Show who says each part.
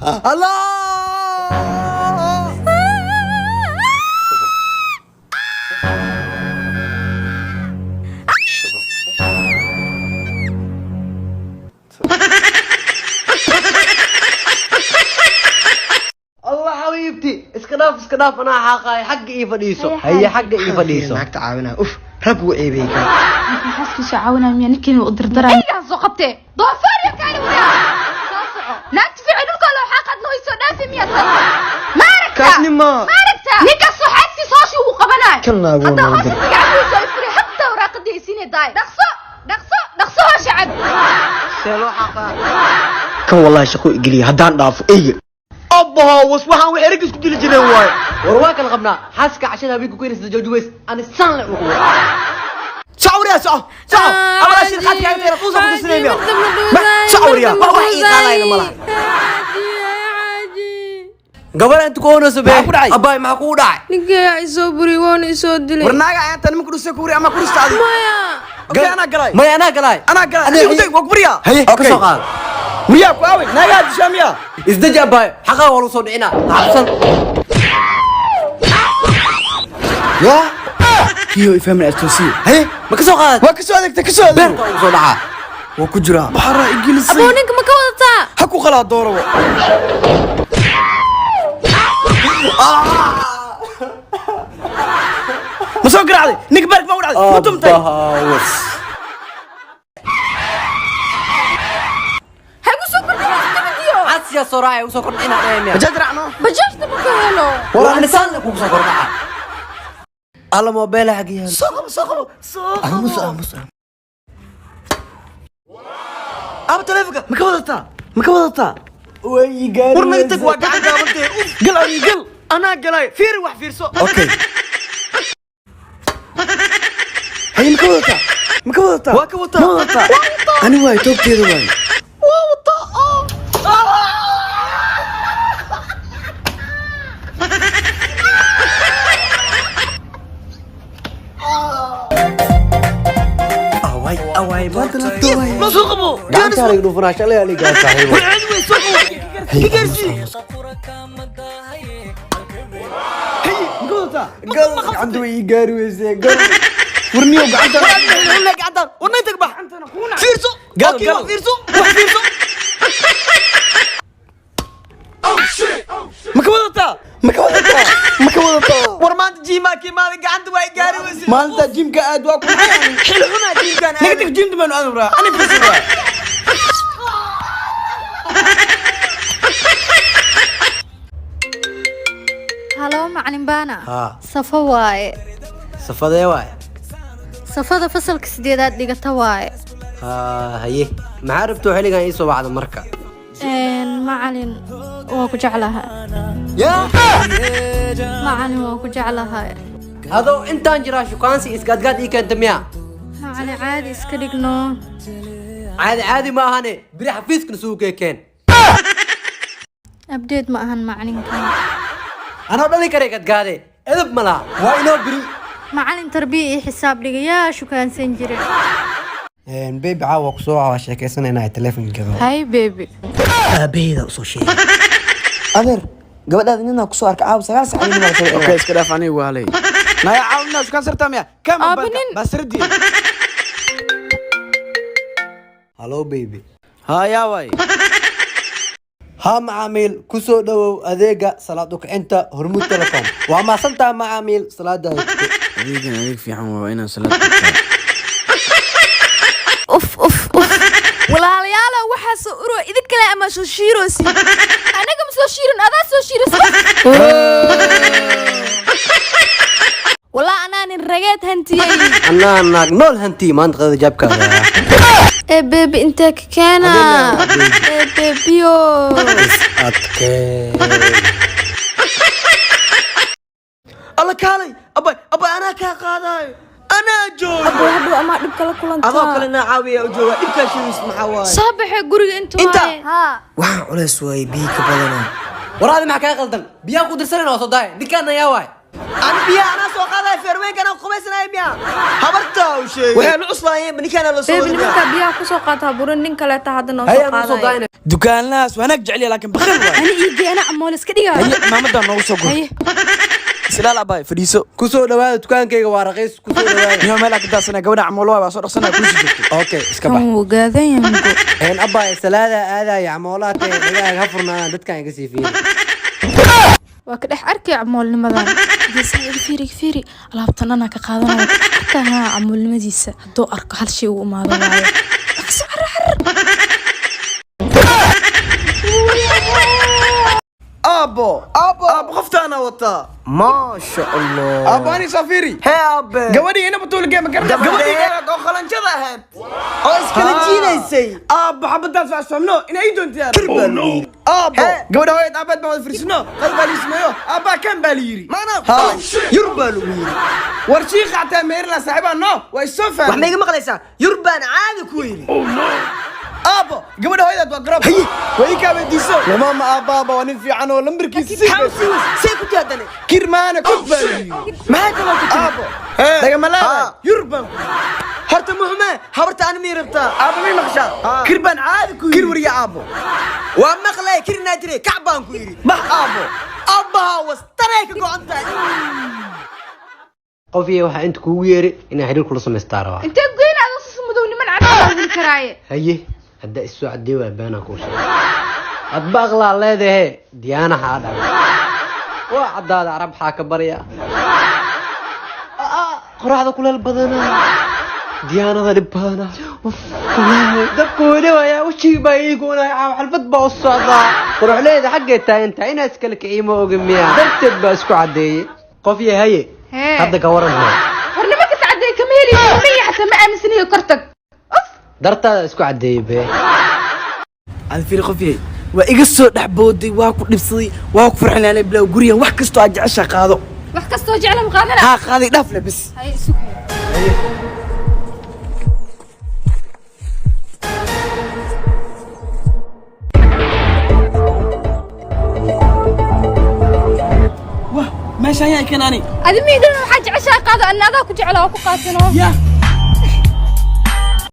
Speaker 1: Allah.
Speaker 2: Allah, xabiibti, iska dhaaf, iska dhaaf, anaa xaaqaay. Xagga ii fadhiiso. Haye, xagga ii fadhiiso.
Speaker 1: Naagta caawinaa, uf, rag wuu ceebeyey kan.
Speaker 3: Ninkan xaaskiisa caawinaya miya? Ninkan u dirdaraya.
Speaker 4: Eygaan soo qabtee, doofaar ya kaani wadaa. Soo soco, naagta fiican dhulka loo xaaqad noo soo dhaafi miya? Tan ma aragtaa?
Speaker 1: Kaasni ma.
Speaker 4: Ma aragtaa ninkaasoo xaaskiisa hooshii uu qabanayo?
Speaker 1: Kan naagu
Speaker 4: hadda
Speaker 1: waa
Speaker 4: hoosha
Speaker 1: nabadgel.
Speaker 4: magacabiisa ay furi, hataa waraaqadii ay siinay daay. Dhaqso, dhaqso, dhaqso, hoosha cad.
Speaker 2: See loo xaaqaa?
Speaker 1: Kan wallahi shaqo igeliya haddaan dhaafo eyga. Abbaha was, waxaan wax erag isku dili jireen waaye.
Speaker 2: War waa kala qabnaa. Xaaska cashada habeenka ku inaysa jooji weys ani san le ugu.
Speaker 1: Soco wariyaa, soco, soco. Abala shir qaadka ay tayra quusa ku tusinayo. Soco wariyaa, wax wax ii qaadayna malaha.
Speaker 2: Gabar inta ku oonayso be.
Speaker 1: Maxaa ku dhacay?
Speaker 2: Abaay, maxaa kugu dhacay?
Speaker 5: Ninkayaa isoo buri, waana isoo dilay.
Speaker 1: War naaga ayaan nimanka dhusay ku wari ama ku dhustaadi?
Speaker 5: Maya.
Speaker 1: Okay, anaa galay.
Speaker 2: Maya, anaa galay.
Speaker 1: Anaa galay. Adigu tag, waa ku buriyaa.
Speaker 2: Haye, ka soo qaad.
Speaker 1: Miyaa ku aaway naagaa dishaa miyaa?
Speaker 2: Isdeji abaay, xaqaa waa lagu soo dhicinaa, xabsan yaa.
Speaker 1: Kiyo ifahmin astoosiye.
Speaker 2: Haye, ma ka soo qaad?
Speaker 1: Waa ka soo adeegtay, ka soo adeeg.
Speaker 2: Beerka ugu soo dhacaa.
Speaker 1: Waa ku jiraa, baxaraa igilisay.
Speaker 5: Abuu, ninka ma ka wadataa?
Speaker 1: Ha ku qalaa doorabo. Ma soo garaacday ninka? Beerka ma u dhacday? Ma tumtay?
Speaker 2: Abbahawas.
Speaker 4: Ha igu soo kordhinaysa dabadiyo.
Speaker 2: Casiya soo raacay, ugu soo kordhicina dhaya miya?
Speaker 1: Bajaaj raacno.
Speaker 4: Bajaajta ma ka helo.
Speaker 2: War ani saan le kugu soo kordhaca. Alla, mobeela xag yaal.
Speaker 1: Soo qabo, soo qabo, soo qabo.
Speaker 2: Aamus, aamus.
Speaker 1: Aba, taleefonka ma ka wadataa? Ma ka wadataa?
Speaker 2: Way gaari.
Speaker 1: War naga tag, waa gacan gaabantee. Uf, gal adiga, gal, anaa galay. Fiiri, wax fiirso. Okay, haye, ma ka wadataa? Ma ka wadataa? Waa ka wataa. Ma wadataa? Ani waay toogteeda waay. Waa wataa.
Speaker 2: Away, away, maanta lafta waay.
Speaker 1: Ma soo qabo.
Speaker 2: Gacanta laga dhufanaa shalay aligaa saaxiibo.
Speaker 1: War cid wey, soo qabo, ka gaarsii. Haye, ma ka wadataa?
Speaker 2: Gal, gacanta way ii gaari weysee, gal.
Speaker 1: Warniyo gacanta gacantan, war naga tag, bax, fiirso.
Speaker 2: Gal,
Speaker 1: Okay,
Speaker 2: gal.
Speaker 1: Wax fiirso, wax fiirso. Ma ka wadataa?
Speaker 2: Ma ka wadataa? Ma ka wadataa?
Speaker 1: War maanta jiimaa kiimaada, gacanta waa i gaari weyse.
Speaker 2: Maalinta jimka aad waa ku
Speaker 1: xil xunaa jiimkaan. Naga tag, jiimta baanu aadan raa ani fiirso waa.
Speaker 3: Halo, macalin baana.
Speaker 2: Haa.
Speaker 3: Safo waaye.
Speaker 2: Safadee waay?
Speaker 3: Safada fasalka sideedaad dhigata waaye.
Speaker 2: Haa, haye, maxaa rabto xilligan ii soo wacda marka?
Speaker 3: Macalin, waa ku jeclahay.
Speaker 2: Yaa.
Speaker 3: Macalin, waa ku jeclahay.
Speaker 2: Adoo intaan jiraa shukaansi isgaadgaad ii keenta miya?
Speaker 3: Macalin, caadi iska dhigno.
Speaker 2: Caadi caadi ma ahane, biri xafiiskana suuqee keen.
Speaker 3: Abdeed ma ahan macalinkan.
Speaker 2: Anoo dhali karay gadgaade, edeb ma laha, waa inoo biri.
Speaker 3: Macalin tarbiya iyo xisaab dhigayaa shukaansan jire.
Speaker 2: Baby, caawa ku soo waa sheekaysanaynaa, telefonka.
Speaker 5: Hay baby.
Speaker 1: Aabaheeda usoo sheegay.
Speaker 6: Adeer, gabadhaada ninaa kusoo arka caawa 9 sac ayuu nimaa.
Speaker 1: Okay, iska dhaaf, aniga waalay. Naya caawinaa shukaan sartaa miya kama?
Speaker 5: Aaba nin.
Speaker 1: Basradii.
Speaker 2: Hallo baby.
Speaker 1: Haya waay.
Speaker 2: Haa macaamiil, ku soo dhowow adeega salaad ukicinta Hormuud Telecom. Waa maasantaa macaamiil, salaadaada tuko.
Speaker 1: Adeegan adeeg fiican waa inaan salaad tukaa.
Speaker 5: Uf uf uf, walaalayaalo, waxaa soo uro idin kale ama soo shiiroosi?
Speaker 4: Anaga ma soo shiirin, adaa soo shiiris.
Speaker 5: Walaa anaa nin rageed hantiyey.
Speaker 2: Anaa naag nool hantii maanta qadada jaabkaada.
Speaker 5: Ee baby, intee ka keena?
Speaker 2: Adina,
Speaker 5: ee babyo.
Speaker 2: Adkee.
Speaker 1: Alla kaalay, abay, abay, anaa kaa qaadaayo, anaa joogo.
Speaker 5: Abuu, hadhow amaa dhib kala kulantaa.
Speaker 1: Adoo kale naa caawiya u jooga, dhibkaa sheegaysa maxaa waaye?
Speaker 5: Soo baxee guriga inta.
Speaker 1: Inta.
Speaker 5: Waaye.
Speaker 4: Haa.
Speaker 6: Waxaan culays waayey, biyo ka badanaa.
Speaker 2: War adi maxaa kaa qaldan? Biyaa ku dirsanan oo soo daaya, ninkaan ayaa waay.
Speaker 6: Ani biyaha anaa soo qaadaya, feerweenka anaa qubaysanaya miya? Habartaa u sheegay. Waxay la cuslaayeen ninkaana la soo
Speaker 5: Beebi,
Speaker 6: wada.
Speaker 5: nimankaa biyaha kusoo qaata burin, nin kaleeta hadda noo
Speaker 1: Haye,
Speaker 5: soo
Speaker 1: anuu soo
Speaker 5: qaadaya.
Speaker 1: daayna.
Speaker 7: Dukaanlahaas wanaag jecel, laakiin bakhil waay.
Speaker 3: Ani iigee, ana camool iska dhigaa.
Speaker 7: Haye, maamadaa noogu soo gur.
Speaker 3: Haye.
Speaker 7: Silaal abaay, fadhiiso.
Speaker 2: Kusoo dhawaada dukaankayga, waa raqiis, kusoo dhawaada.
Speaker 7: Niyo meel ka daasana gabadha camoolo waay, waa soo dhaqsanaya kuusii joogto.
Speaker 2: Okay, iska bax.
Speaker 5: Kan wuu gaadan yahay mugo.
Speaker 2: Een abbaay, salaada aadaya, camoolaha tee dhagaaga ha furnaadaan, dadkan iga sii fiiri.
Speaker 5: Waa ka dhex arkay camoolnimadan. Geesaha iga fiiri, iga fiiri. Alaabtan dhanaa ka qaadanaya, ka dhex arkaa haa camoolnimadiisa. Hadduu arko hal shay uu imaado waayo. Dhaqso, carar carar.
Speaker 7: Aabbo, aabbo, aabbo, qoftaana wataa.
Speaker 6: Maasha Allah.
Speaker 7: Aabbo, ani safiri.
Speaker 6: Hee aabe.
Speaker 7: Gabadhii ina batuulgee ma garana?
Speaker 6: Gabadhii dheeraad oo qalanjada ahayd oo iskala jiidaysay.
Speaker 7: Aabbo, xabadaas waa somno inay ii doontiyaa.
Speaker 6: Kir baa lagu yidhi.
Speaker 7: Aabbo,
Speaker 6: Hee.
Speaker 7: gabadha hooyad aabeed baan wada fariisino, qad baa lii sameeyo, aabbaa kan baa la yidhi.
Speaker 6: Maana yur baa lagu yidhi.
Speaker 7: War shiikha xataa meerila saaxiibaa no waa isoo
Speaker 6: Wax
Speaker 7: fahmay.
Speaker 6: ma iga maqlaysaa? Yur baan caadi ku yidhi.
Speaker 7: Aabbo, gabadha hooyadaad waa garoob, way ii kaa weydiiso lamaama. Aabbaaba waa nin fiican oo lambarkiisa sii.
Speaker 6: Maxaa u sii weys see ku tihaadane?
Speaker 7: Kirmaana kuf baa la yidhi.
Speaker 6: Maxaa kaloo ku timi?
Speaker 7: Aabbo, dagama leedahay?
Speaker 6: Haa.
Speaker 7: Yur baan ku yidhi.
Speaker 6: Horta muxume, habarta ani mii rabtaa?
Speaker 7: Aabbo, may maqashaa?
Speaker 6: Haa.
Speaker 7: Kir baan caadi ku yidhi, kir wariya aabbo.
Speaker 6: Waa maqlay, kirnaa jiray, kac baan ku yidhi.
Speaker 7: Bax aabbo.
Speaker 6: Abbaha wastanay ka go'an tahay.
Speaker 2: Qof iyo waxaa inta kuugu yeeri inaan xiriir kula samaystaa rabaa.
Speaker 4: Intee goyn aad usus madow, niman cad wili karaaye.
Speaker 2: Haye, haddaa isoo caddeey waa beenaa kuu sheegay. Adba aqlaa leedahe, diyaanaha aa dhalay waa caddaada, carab xaa ka barya. Qoraxda kuleel badanaa, diyaanada dhib badanaa. Uf, kuleel dabka wadhawayaa, wejigi baa ii goonaya. Caaw xalfad baa u socdaa, quruxleeda xaggee taagantahay inaa iskala kiciyo ma oga miya? Darteed baa isku caddeeyey qof iyo haye.
Speaker 4: Hee.
Speaker 2: Hadda ka waran hee?
Speaker 4: War nimanka sacadee kama heliyo maya, xataa ma aaminsanayo, kortag. Uf.
Speaker 2: Dartaada isku caddeeyey bee.
Speaker 7: Aan fiiri qof yahay, waa iga soo dhex booday, waa ku dhibsaday, waa ku farxinaanay. Bilow gurigan, wax kastoo aad jeceshaa qaado.
Speaker 4: Wax kastoo jecla ma qaadana?
Speaker 7: Haa, qaaday, dhaaf le bis.
Speaker 4: Haye, isug.
Speaker 7: Wah, meeshaan yaa keenaani?
Speaker 4: Adi miidhan waxaa jeceshaa qaado, anna adaa ku jecla oo ku qaatano.
Speaker 7: Ya.